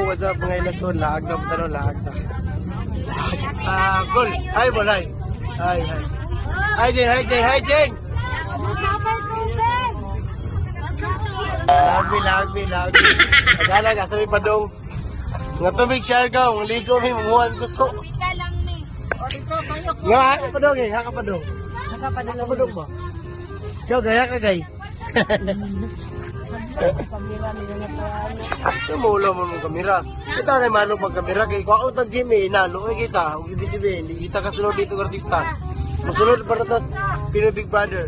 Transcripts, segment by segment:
What's up, mga ilason? Laag na po, laag na. Ah, gol. Hi, bol, hi. Hi, hi. Hi, Jane, hi, Jane, hi, Jane. Lagbi, lagbi, lagbi. Nagala ka, sabi pa dong. Nga tubig siya ka, ang ligo mi, mamuhan gusto. Nga, ha pa dong eh, ha ka pa dong. Ha ka pa dong ba? Ikaw, gaya ka, gay. Tumulo mo mong kamera. Kita na malo pag kamera kay kwa utang Jimmy nalo kay kita. Ug ibig sabihin, di kita kasunod dito ng artista. Musunod para tas Pinoy Big Brother.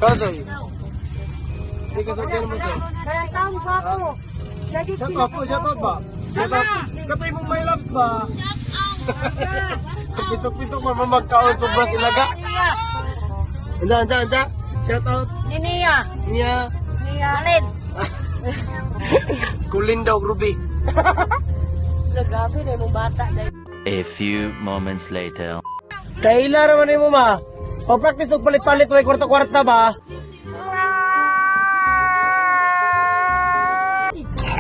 Kasoy. Sige, sa mo soy. Shout out po, shout out ba? Shout out. Katay mong my loves ba? Pitok-pitok man mamagkaon sobra silaga. Anda, anda, anda. Shout out. Niya. Niya. Niya. Alin? Kulin daw, Ruby. Grabe na yung bata. A few moments later. Kaila raman nimo ma. O practice og palit-palit way kwarta-kwarta ba?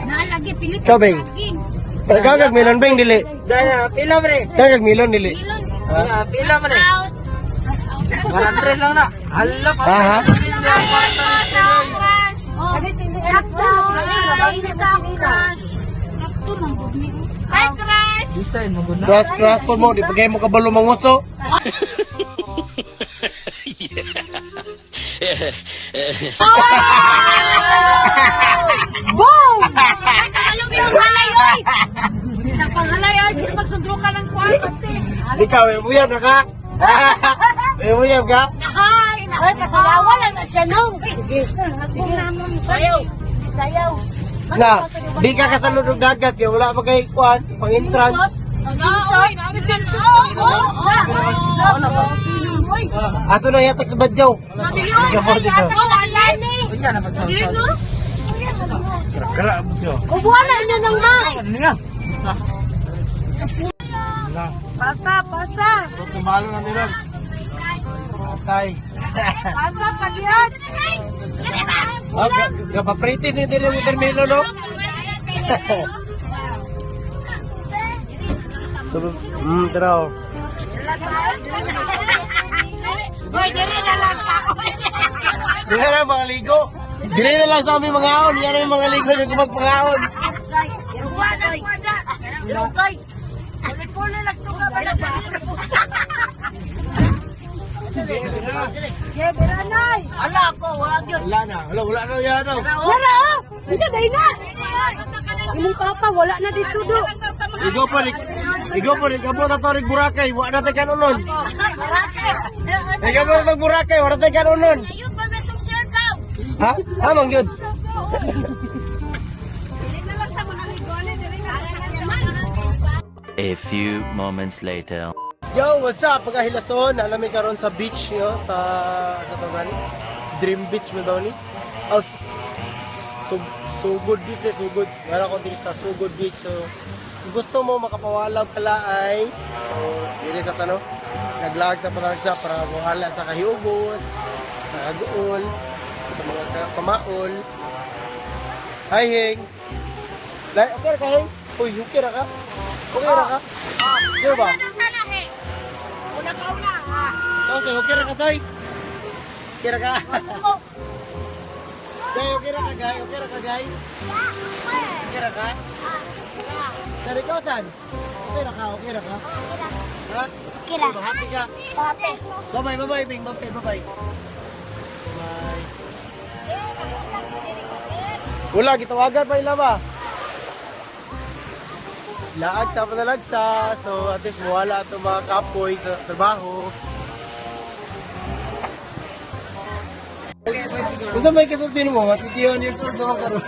Naalagi, pilit. Kabing. Gagag milon bing dili. Daya, pila pre. Gagag milon dili. Milon. Ha? Pila man eh. Out. 100 lang na. Hala pa. Ha ha? Oh. Sakto. Sakto, manggugni. Hi, crush! Design mo gud na. Cross cross po mo di pagay mo kabalo manguso. Boom! Ay, tagalog yung halay, oy! Sa panghalay ay bisa magsundro ka ng kwan pati. Ikaw eh buyab na ka. Eh buyab ka. Hi! Ay, pasayawa lang na siya nung. Sayaw. Sayaw. Na, di ka kasalud og dagat kay wala pa kay kuan pang entrance. Ato na yatak sa Badyaw. Gamor dito. Unya na magsaw. Kara mo siya. Kubuan na inyo ng ma. Niya. Na. Pasta, pasta. Tumalo na nila. Patay. Pasta pagihan. Ah, gapapritis ni dili mo termino no. So, tara. Oh. Hoy, dili na lang pa. Dili na lang mga ligo. Dili na lang sa aming mga aon. Yan ang mga ligo na gumagpangaon. Irukay. Puli-puli lang to ka ba? Ye, beranay. Ala ako, wala gyud. Wala na. Wala, wala na yan. Oh. Wala oh. Hindi dai na. Imong papa wala na dito do. Igo po, igo po, igo po na to rin Boracay. Wala na tayo kanunon. Igo po na to Boracay. Wala tayo kanunon. Ayun pa besong Siargao. Ha? Ha, mang yun? A few moments later. Yo, what's up? Pagkahilason, alam mi karon sa beach yo sa katagan. Dream Beach mo daw ni. Oh, Sugod Beach eh, Sugod. Wala ko diri sa Sugod Beach. So, kung gusto mo makapawalag pala ay so diri sa tano. Naglag ta pala sa para mawala sa kahiubos, sa kaguol, sa mga pamaol. Hi, Hing. Lai, okay ra ka, Hing? Uy, okay ra ka? Okay ra ka? Di ba? Una ka una. Soy, okay ra ka, Soy? Okay ra ka? Gay, okay ra ka, Gay? Okay ra ka, Gay? Okay ra ka? Dari ko, san? Okay ra ka, okay ra ka? Ha? Okay ra. Happy ka? Bye-bye, bye-bye, Bing. Bye-bye, bye-bye. Bye. Wala, gitawagan pa ila ba? Laag ta pa nalagsa. So, at least mawala itong mga kapoy sa trabaho. Unsa may kasulti mo? Mas 51 years old naman karon.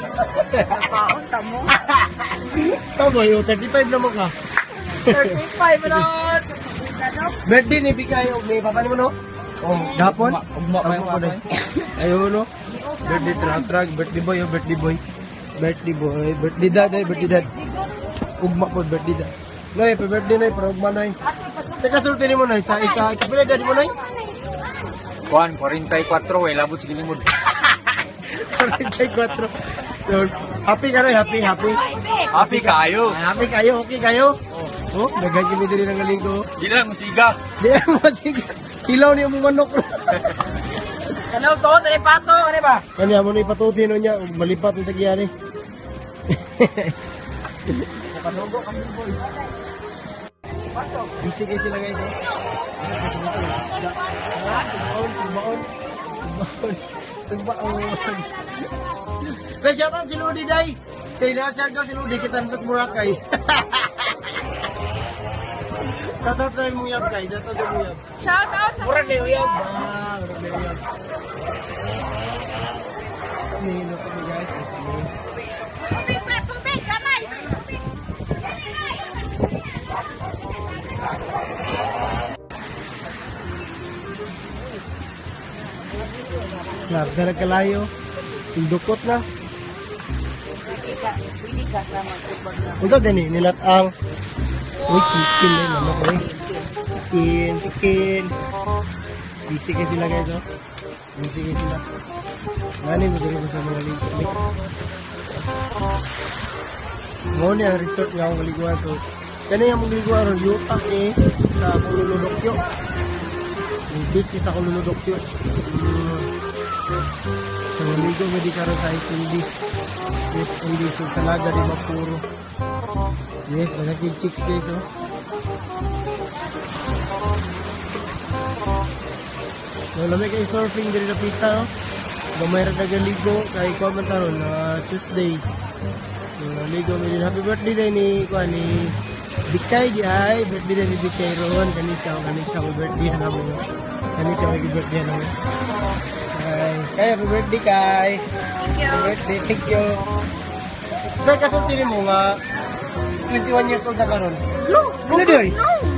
Paon ta mo. Tama, yung 35 naman ka. 35 ron. Birthday ni Bigay og may papa nimo no? Oh, gapon. Ugma pa yung Ugma Ayun no. Birthday trag trag, birthday boy, oh, birthday boy. Birthday boy, birthday dad, ay birthday dad. Ugma po birthday dad. Noy, pa birthday noy, para ugma noy. Teka sulti nimo noy sa ika ika pila dad mo noy? Kuan, 44 eh, labot sa gilimod. 44. So, happy ka rin, happy, happy. Happy kayo. Ah, happy kayo, okay kayo? Oh, daghan kini diri ng linggo. Di lang musiga. Di mo sige. Hilaw niyo mo manok. Kanaw to, dali pato, ano ba? Kanya mo na ipatuti no niya, ug malipat ang tagyari. Panugo kami, boy. Busy kayo sila, guys. Eh. Ah, sugbaon, sugbaon. Sugbaon. Sugbaon. Pero shout out si Lodi day. Kay na shout out si Lodi kita ntas Boracay. Shout out sa imong yab kay, shout out sa imong yab. Shout out sa Murag na uyab. Ah, murag na uyab. Nihilo kami, guys. Tubig pa, tubig, gamay. Tubig. Larga na kalayo. Dukot na. Unsa din eh, nilat ang. Uy, chicken eh, manok eh. Chicken, chicken. Busy kayo sila, guys, oh. Busy kayo sila. Nani mo diri mo sa mga ligo. Mo ni ang resort nga akong maliguan. So, kani ang maliguan ron, yuta eh, sa Kululudokyo. Yung beach sa Kululudokyo. So, maligo mo di karon sa SMB. SMB, so talaga di mapuro. Yes, mga chicks, guys, oh. So, lamig kay surfing diri na pita, no? Gamay ra tagaligo kay kuan man taron na Tuesday. So, naligo mi din. Happy birthday day ni kuan ni Bikay di ay birthday day ni Bikay ron kani siya may birthday na mo. Kani siya may birthday na mo. Ay, kay happy birthday kay. Thank you. Happy birthday, thank you. Sir, kasulti nimo nga 21 years old na karon. No, di ay. No.